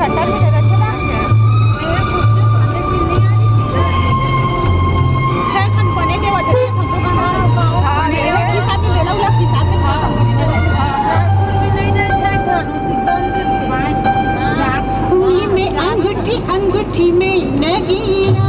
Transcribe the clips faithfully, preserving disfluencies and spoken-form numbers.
खट्टा मीठा रखे ना। छह खन बने के वजह से हम लोग ना, हाँ, एक हिसाब में बेला उला हिसाब में छह खन बने के वजह से। उंगली में अंगूठी, अंगूठी में नगीना।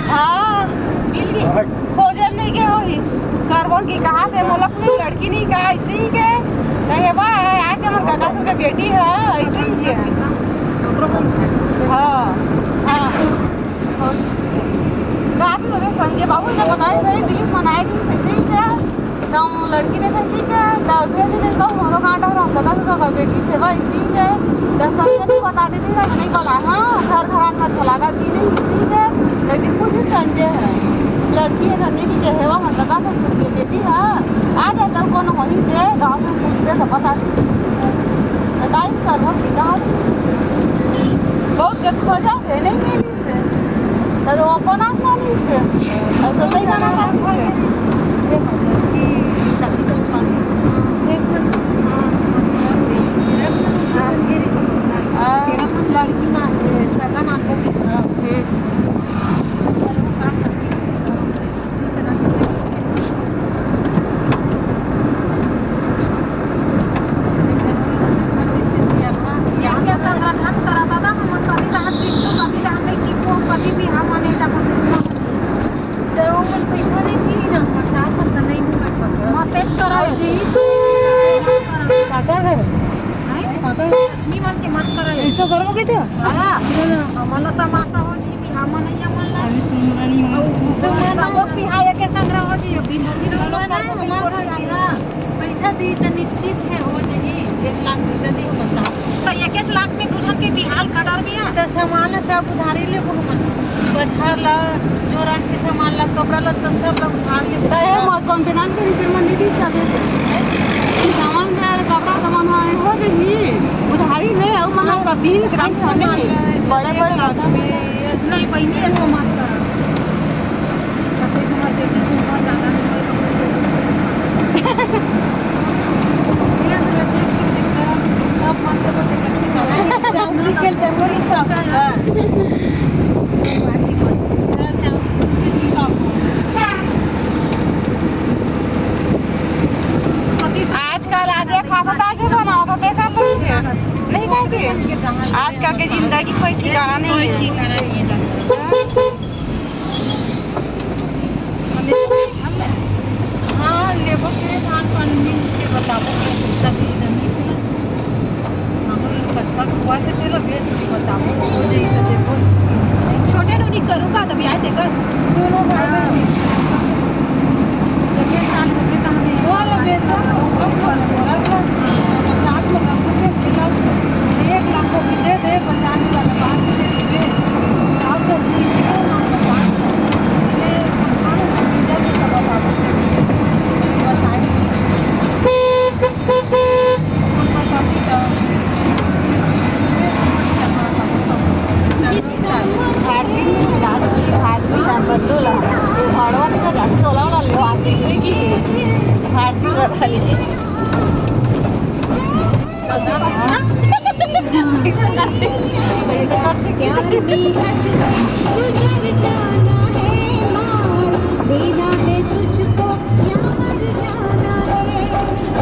हाँ, खोजल नहीं के होही। करबो की कहा थे, मोला कोई लड़की नहीं कहा, ऐसे ही के। कहे बा, आज हमर काका ससुर के बेटी है, ऐसे ही के। हाँ, हाँ। रात में तो संजय बाबू ने बताया, भाई, दिलीप मनाए जी, ऐसे ही के। तो लड़की देखे, ठीक है, तो भेज दे, तो मोरो कांटा रहा, काका ससुर का बेटी थे, भाई, ऐसे ही के। तो संजय ने बता देती, तो नहीं बोला, हाँ, घर घरान मत चला गा, दी नहीं, ऐसे ही के। लेकिन कुछ संजय है, लड़की है, धन्य की कहे, वहाँ काका ससुर के बेटी है, आ जाता कौन वहीं के गाँव में पूछते तो बता देती। तो गाइस, करबो की कहा, बहुत के खोजा थे, नहीं मिली से। तो वो अपन आप मानी से। और तो नहीं जाना पाती से। आ, लड़की ना है, सगा ना को दिख रहा। हम्म। माने त अपन तो ओमन पैसा नहीं दी ना, प्रचार मन त नहीं कर सकत। मत तेज करो जी। काकर घर? हैं? काकर घर? लक्ष्मी मन के मत करो। ऐसा करो के तो? हाँ। ना, ना। हमन तमाशा हो जी, बिहाव मनइया मन ला। अभी तुम रानी हो। अउ तुम सबो बिहाव के संग रहो जी, अभी नदी तुम लोग ना, सब हमार घर के ना। पैसा दी त निश्चित है, हो जाही। एक लाख पैसा दी, हम बता। त एक एक लाख में दू झन के बिहाव कर डरबे। त सामान सब उधारी ले कोनो मन। बछर ला, जोरन के सामान ला, कपड़ा ला, त सब ला उधार ले। त ये मोर कौन से नाम के रिपेयर मन नहीं दी चाहते थे? सामान में यार, कपड़ा सामान वाले हो जाही। उधारी में, अउ मन सब दिन के काम सामान सामने ला, बड़े बड़े एक लाख में। नहीं बहिनी, ऐसा मत कर। आजकल आज एक खाता ताजे बनाओ तो देखा कुछ नहीं कहती। आजकल के जिंदगी कोई ठिकाना नहीं है। हाँ, लेबो के धान पानी मिल के बताबो, सभी जमीन के। हमर कतका कुआ के तेल बेच के बताबो, हो जाई त देखो। छोटे नोनी करू का तभी आए देखो। दोनों भाई बहन। एक साल हो गए, तो हमने वो वाला बेचा, वो वाला, वो वाला। साथ में रखो से मिला, एक लाख को भी दे दे, पचास हजार बात दे दे।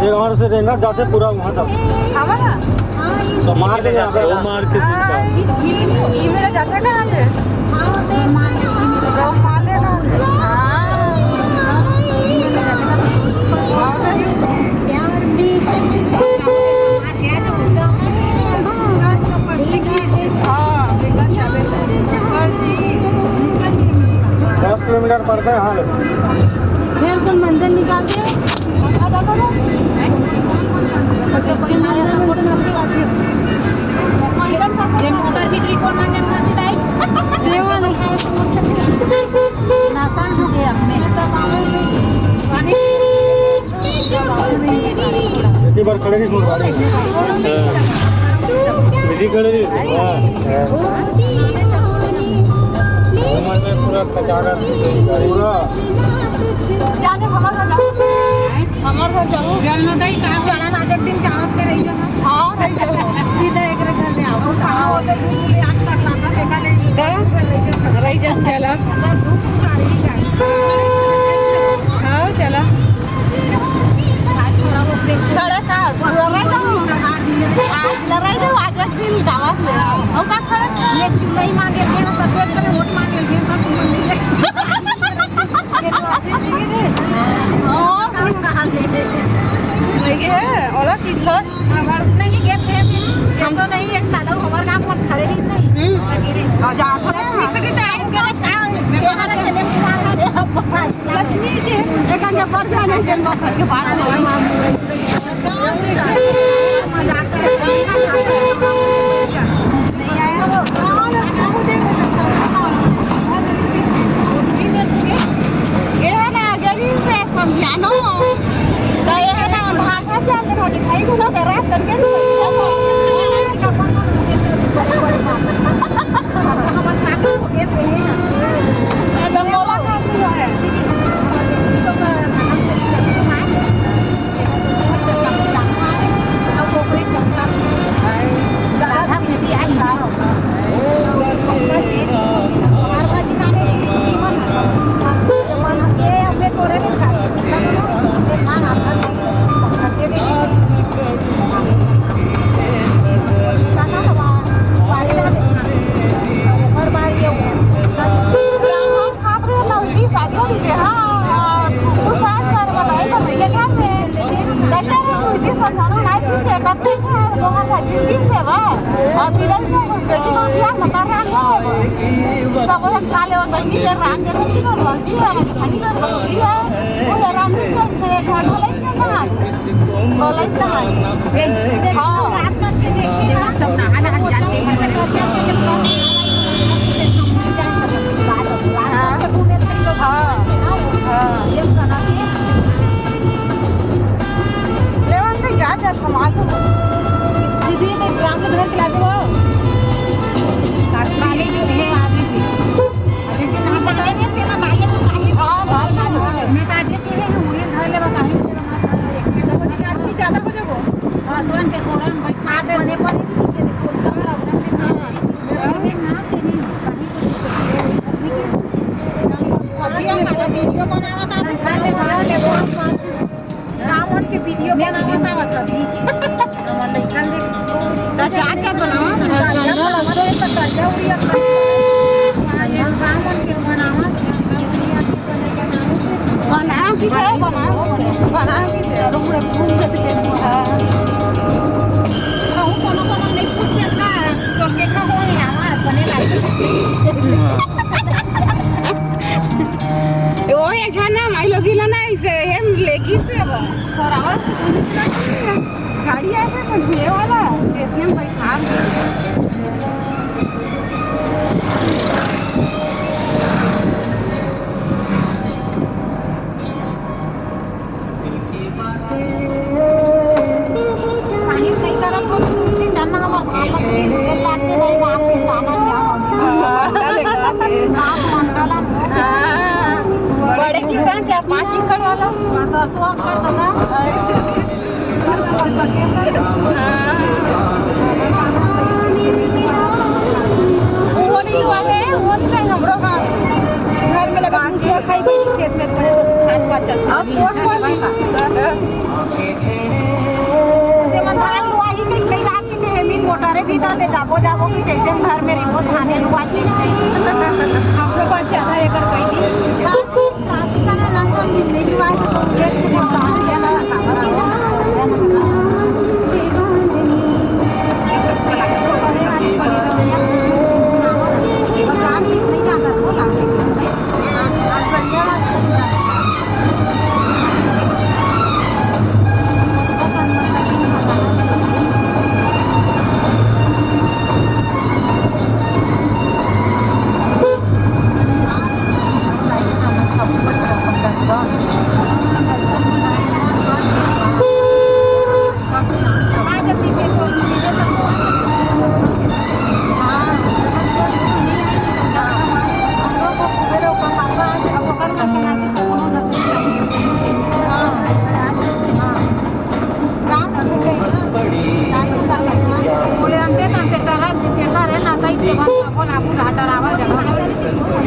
ये घर से रेंगा जाते पूरा वहाँ तक। हमारा? सब मार के जाते हैं। वो मार के आ, ये, ये मेरा जाता कहाँ पे? गौ माले ना। हाँ। दस किलोमीटर पड़ता है, हाँ। फिर कौन मंजन निकाल के? अच्छा, कोई मंजन, मंजन वाले काट लो। ये मोटर बिजली कौन मंजन में सिलाई? देवन। नशा हो गया हमने। इतनी बार खड़े नहीं छोड़ पा रहे। बिजी खड़े नहीं। हाँ। वो मन में पूरा कचाड़ा पूरा। हमार घर जाओ। जल न दई, कहाँ चला ना, जब दिन कहाँ पे रही जाना। हाँ, रही जाओ। सीधा एक घर ले आओ। कहाँ होते दूर ले, आठ सात लाख देखा नहीं। तो रही जा, चला। सब दुख सारी जाए। हाँ, चला। खड़ा का, पूरा रह जाओ। आज लड़ाई दो, आज एक दिन दावत ले। और का खड़ा? ये चुनाई मांगे थे, हम सब एक तरह वोट मांगे थे, सब तुम नहीं। हाँ, वही है, ओला किल्लस। नहीं, ये थे, कैसो नहीं, एक साल हमारे गांव में खड़े नहीं, नहीं। हम्म। और जा, थोड़ा लक्ष्मी कटी तो आएंगे, लक्ष्मी के, एक घंटा पर जाने के, के बाहर। ये है ना, गरीब से समझानो। तो ये है ना, भाषा चल रहा है, भाई, दोनों का रात करके बाबू हम खा ले और बनी के राम के रोटी को भौजी है, हमारी खानी कर रोटी है। वो है राम के से घर ढलाई के कहाँ है? ढलाई कहाँ है? हाँ। रात करके देखिए ना, सब नहा नहा जाते हैं। हाँ। हाँ। हाँ। लेवन से जा, जा, संभाल लो। दीदी, मैं ड्राम में भर के लाते हो। आसमानी भी है, आगे भी। अरे, के नाम बताएंगे, तेरा नाम ये तो चाहिए। हाँ, हाँ, हाँ, हाँ। मैं तो आगे के है, मुझे घर ले बताएंगे, तेरा नाम। वो दिन आदमी ज्यादा हो जाएगा। हाँ, सोन के कोरम, भाई, खाते बने पड़े कि नीचे देखो, कमरा अपने अपने हाँ। अभी हमारा वीडियो बनावा था, तो रावण के वीडियो बनावा था अभी। हमार लइकन देख, तो चाचा बनावा था, चाचा बनावा था, तो चाचा उड़िया बनावा था, रावण के बनावा था, बनावा की थे, बनावा की थे, बनावा की थे। चलो, पूरा घूम के तो देखो। हाँ। कहूँ कोनो कोनो नहीं पूछ सकता, तो देखा हो यहाँ, बने लागे। ओ, एक झन ना माई लोगिन ना इसे हम लेगी से अब। और आवाज गाड़ी आए थे तो धुए वाला, इतने में बैठा। पानी नहीं करत हो तो तुलसी चंद हमर भागवत के तेल लाग के नहीं, बाप के सावन में आओ। हाँ, चले गा के। बाप मंडला में। हाँ, बड़े किसान चार पाँच एकड़ वाला। हाँ, दसवाँ कर दो ना। हाँ। वो नहीं वाले, वो नहीं हमरो गाँव। घर में लगा दूसरा खाई भाई खेत में करे तो खान को अच्छा से अब नहीं। कौन कौन जेमन धान लुआही के कई रात के हेमिन मोटरे भी दाते जाबो जाबो कि जैसे घर में रिमो धाने लुआही। हम लोग पास आधा एकड़ कई दी। रात के ना ना सोन दिन नहीं लुआही तो लेट के धान जाना था। बोले, "अंते तंते टरक जीते करे ना, तई के बाद अपन आपू घाटर आवा जगह।"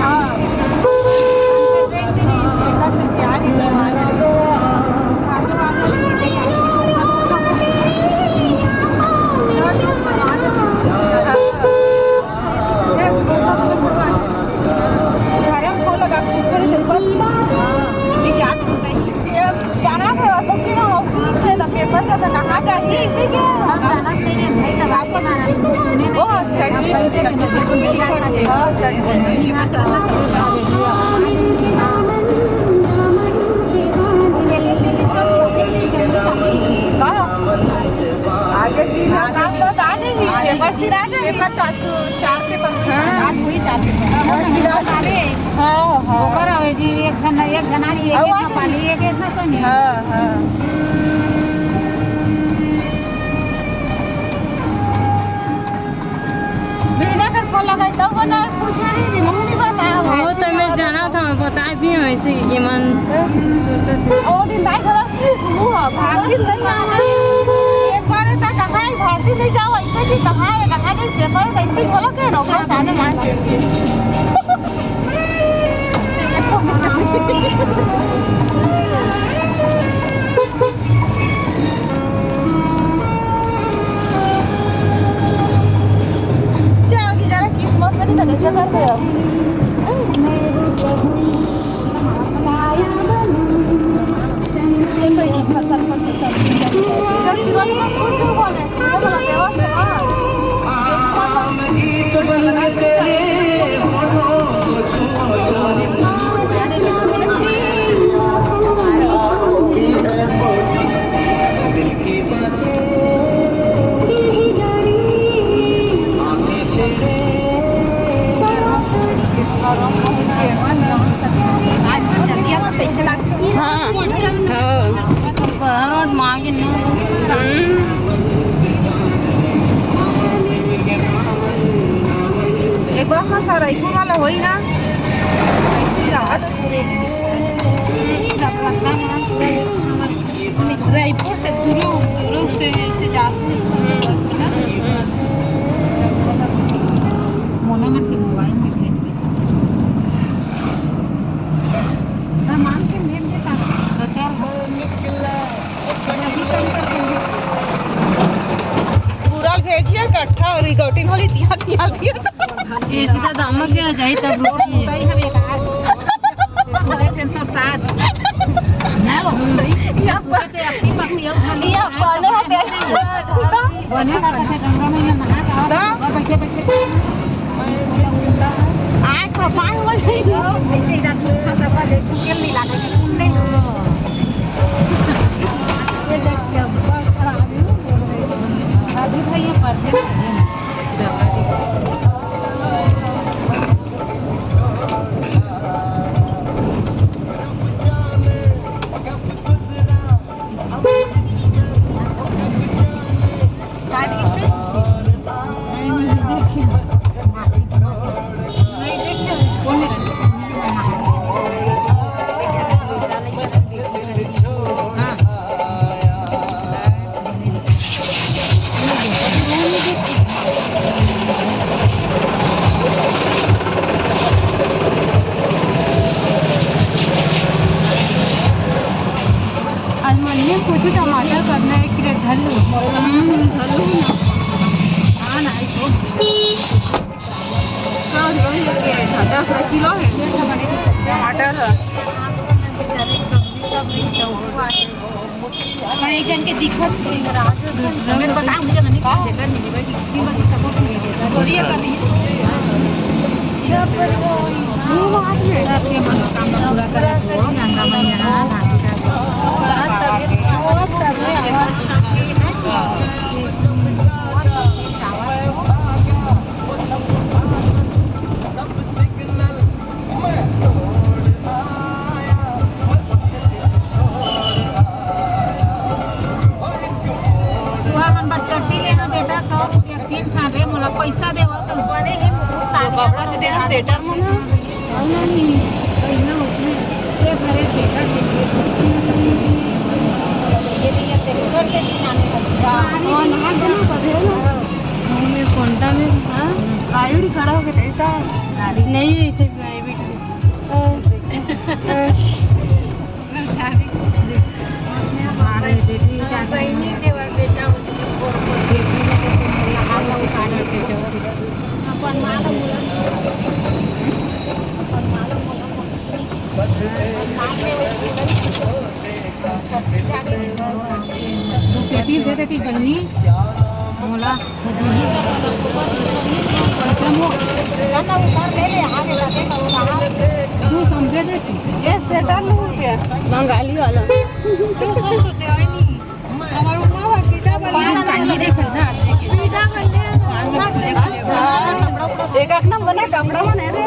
हाँ। घरे में फोन लगा के पूछे रही, तेरे को भी जात नहीं। ये जाना था, तो कि ना, ऑफिस से, तो पेपर से, तो कहाँ जाइए, इसी के हम जाना चाहिए, भाई, तो आपको माना नहीं, सुने नहीं। ओ, अच्छा, ठीक है। अच्छा, ठीक है। हाँ। आगे दिन, आगे दिन। पेपर तो आज तो चार पेपर हुई, हाँ। आज हुई चार पेपर। हाँ, हाँ। ओकर हवे जी, एक झन, एक झना जी, एक, एक झन पाली, एक, एक झन संगे। हाँ, हाँ। बिना कर फोन लगाई, तब वो ना पूछे नहीं, नहीं, मम्मी नहीं बताया। वो तो मैं जाना था, मैं बताए भी हूँ ऐसे ही कि मन सुरत से। वो दिन दाई बोला, वो भारती नहीं आना। एक बार ऐसा कहा है, भारती नहीं जाओ, ऐसे कि कहा है, कहा नहीं, पेपर तो ऐसे ही बोला के ना, अपना सामने मान के। चल, बेचारा किस्मत में नहीं था, कैसे कर गया? ये तो ये फसल, फसल सब चीज़ है। इधर की बात मत पूछो, बोले। ये बोला, देवा, देवा। आजकल जल्दी आवा, कैसे लागथे? हाँ, हाँ। बाहर और मांगे ना। हम्म। एक बार हाँ, सरायपुर वाला होई ना। सरायपुर राहत पूरे। सब लगता है। रायपुर से दुर्ग, दुर्ग से ऐसे जाते हैं इसको बस में ना। मोना मन के मोबाइल में भेज दे। हाँ, मांग के भेज देता। तो चल। पूरा भेजिए इकट्ठा और रिकॉर्डिंग वाली दिया, दिया, दिया। ये सीधा दामा के आ जाए तब रुकी। भाई हम एक आज। ये पूरे दिन तो साथ। ना हो। ये आप सोचे थे अपनी पत्नी और खाली ये आप कौन है? बने का कैसे गंगा में नहा का हाँ। और बैठे बैठे आए खपान हो जाएगी। ऐसे ही रात में खा सका ले, चुकेल नहीं लाना कि सुन नहीं। ये देख के अब खराब है। अभी भाई ये पढ़ते हैं। आज मन में कुछ टमाटर करना है, एक किलो धर लो। हम्म, धर लो ना। हाँ, ना, इसको। सौ रुपये के आधा किलो है। टमाटर है। हाँ, एक जन के दिखत हमें पता, मुझे नहीं पता, जेकर मिली भाई, कितनी बार सपोर्ट नहीं देता। बोलिए कभी। सबके मनोकामना पूरा करे हो, गंगा मैया, घाटी का तुहर मन बर चड्डी लेना बेटा, सौ रुपया तीन ठा रे, मोला पैसा देवा तो बने ही मुंह तो कपड़ा से देना, स्वेटर मन ह। नहीं, नहीं, नहीं, ये भरे बेटा के लिए। ये नहीं, ये तो उधर के दिखाने का। हाँ, हाँ, नहा के ना बदले ना। मुंह में कोंटा में, हाँ? आयुड़ी खड़ा होके देखता है। नहीं, इसे प्राइवेट में। हाँ। अरे बेटी, क्या बहनी देवर बेटा उसने फोन कर बेटी ने तो तुम लोग हाथ उठा रहे थे जो अपन मालूम बोला, अपन मालूम बोला, अपन मालूम बोला। दू पेटी दे देती बहनी, मोला। तू समझे दे। ये सेटल नहीं हो गया। बंगाली वाला। तू सुन तो दे आई नहीं। हमारे उमा वा पीता बन गया। पानी देखो ना। पीता बन गया। एक एक ना बना कपड़ा बने रे।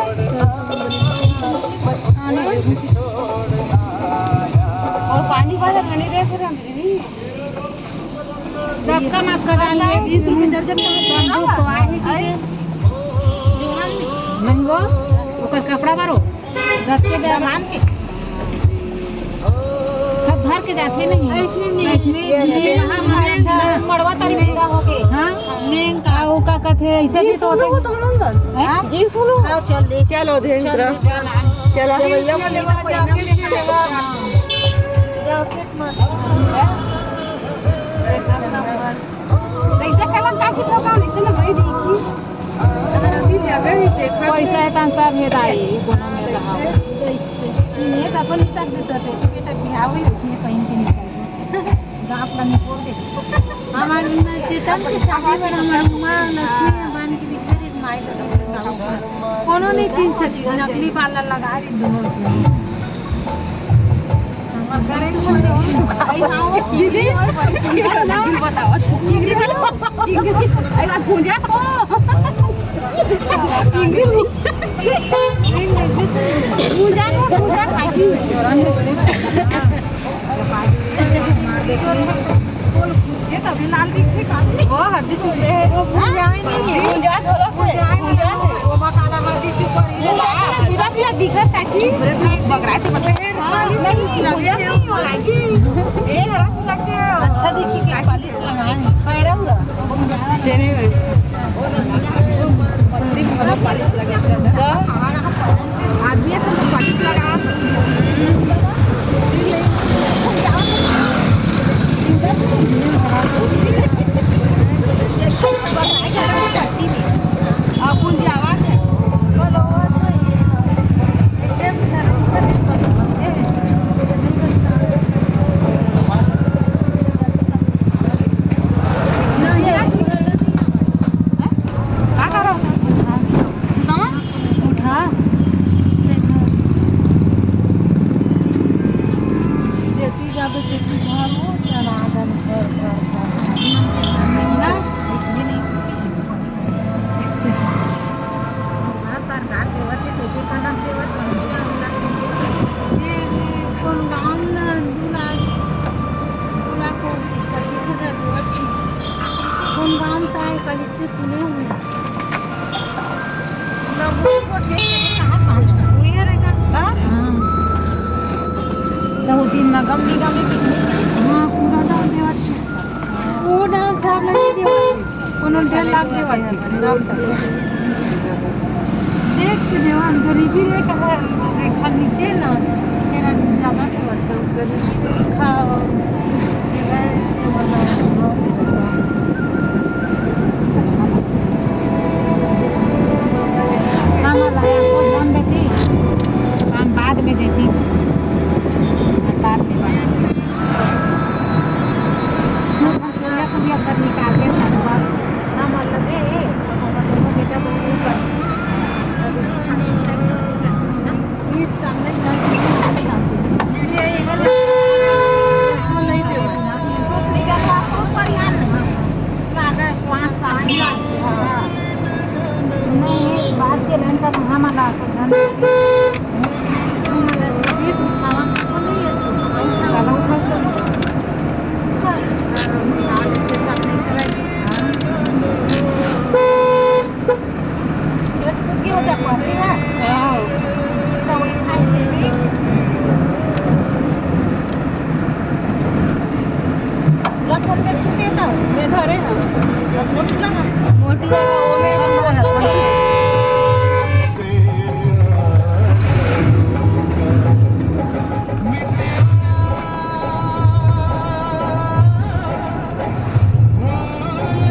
वो पानी वाला बने रे पूरा। धक्का मत कर, बीस रुपये दर्जन का है। बंदूक तो आहे कि के? महंगो, ओकर कपड़ा बारो, रख के जा। सब धर के जाथे नहीं। ऐसने नहीं। ऐसने ये नहीं। अच्छा, मड़वा तारी महंगा हो गए। हाँ? महंगा। आ, वो का कहते हैं, ऐसे भी तो होते हैं। हैं? जी सुनो। हाँ, चल ले। चलो, धीरे चल, चल। चला। भैया, मैं लेवा, जाके ले लेवा। जाके मत। कैसे कलम का कितना काम इतने भाई देखी। अभी जगह ही देखा। पैसा है तन सब है दाई, कोनो में रहा। ये तो अपन ही सब देता थे, बेटा बिहाव ही उसने कहीं के निकाल। गाँव का निपोर दे। हमार चेतन के शादी पर हमार माँ लक्ष्मी भगवान के लिखे रही, माई तो कोनो नहीं चिन सकी, नकली बाला लगा रही दोनों। दीदी, बताओ। चिंगड़ी, अरे बात भूंजा को। चिंगड़ी। भूंजा को ये तो अभी लाल दिख रही काफी। वो हल्दी चूस रहे हैं। वो भुंजाए नहीं है। भुंजाए थोड़ा सा है। भुंजाए है। वो मसाला हल्दी चूस रही है। पूरा पूरा दिखत ताकि बगराए तो मतलब है। हाँ, नहीं, लगे हैं। ए, हरा पूरा क्या? अच्छा दिखी कि पालिश लगाए हैं। पैरा हुआ। तेरे में। मछली में बड़ा पालिश लगे हैं। आदमी ऐसे तो पालिश लगा। सरकार देवत हे, तो भी कदम देवत हे। ये, ये कोन गाँव ना, दू लाख, दू लाख को पच्चीस हजार देवत हे। कोन गाँव का है, कल इससे सुने हुए। लोगों को देख के कहाँ समझ में? वो ये रहेगा। हाँ? हाँ। तो वो दिन नगम निगम में कितने? हाँ, पूरा डाल देवत हे। वो डाल साहब नहीं देवत हे। कोनो डेढ़ लाख देवत हे, तब तक। देख के देवा, गरीबी रेखा, रेखा नीचे ना, तेरा ज्यादा देवत हे, गरीबी रेखा, हम लाया, को धन देती, हम बाद में देती, बाद में बना। पूरा पूरी अंदर निकाल के सब बात ना मन लगे, ए, हमर दोनों बेटा को नहीं कर। ये सामने घर के लिए नहीं जाते। ये, ये वाला नहीं दे। सूप निकाल रहा, सूप पर ध्यान नहीं। पाँच साल। नहीं, बात के लाइन का कहाँ मला असो झन।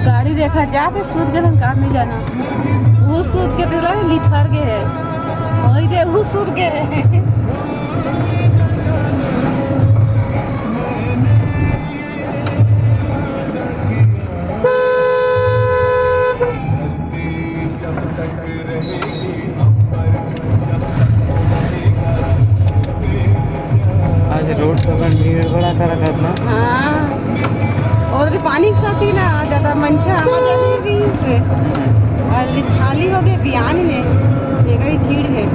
गाड़ी देखा जाते सूत के हम काम नहीं जाना। वो सूत के तेला लिथर के है। वही दे वो सूत के है। आज रोड पर भीड़ बड़ा करा करना। हाँ। और पानी के साथ ही ना ज्यादा मनखे आवा जाने भी से। और खाली हो गए बियान में। ये कहीं भीड़ है।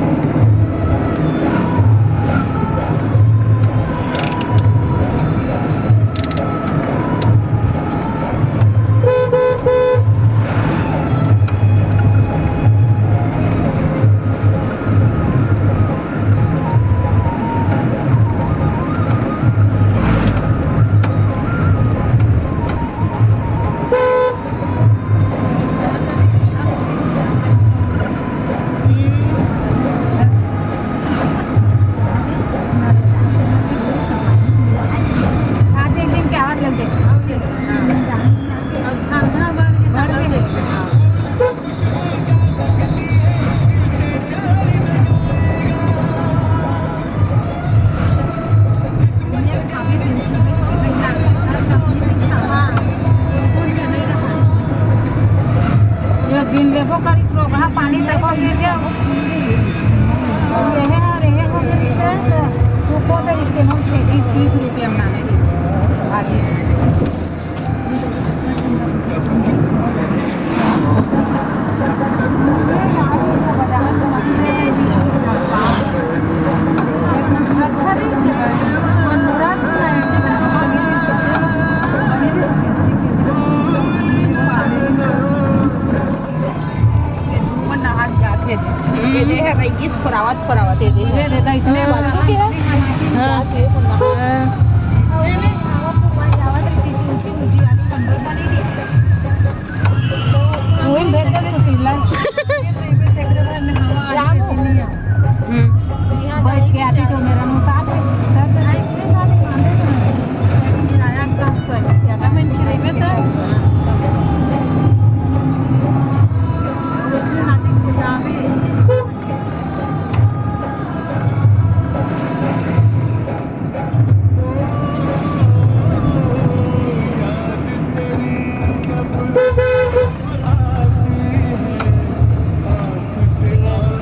फरावत फरावत ये दे। ये देता इतने हाँ। बच्चों के है। हाँ। हाँ। वही भेज दे सुशीला। हम्म। बैठ के आती तो मेरा मुंह साफ है। दर्द नहीं, इतने सारे मामले तो हैं। लेकिन किराया का पर ज्यादा मन की रेबे तो।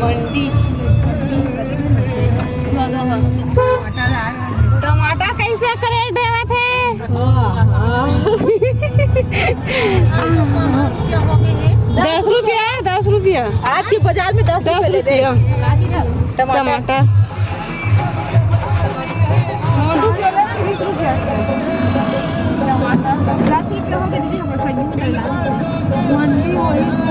मंडी। टमाटर कैसे क्रेट देवत हे? दस रुपया, दस रुपया। आज के बाजार में दस रुपया ले दे। टमाटर। टमाटर। हाँ, दो किलो ले ना, बीस रुपया। टमाटर दस रुपया हो गए दीदी, हमारे साथ यूं ले ला। मंडी वही।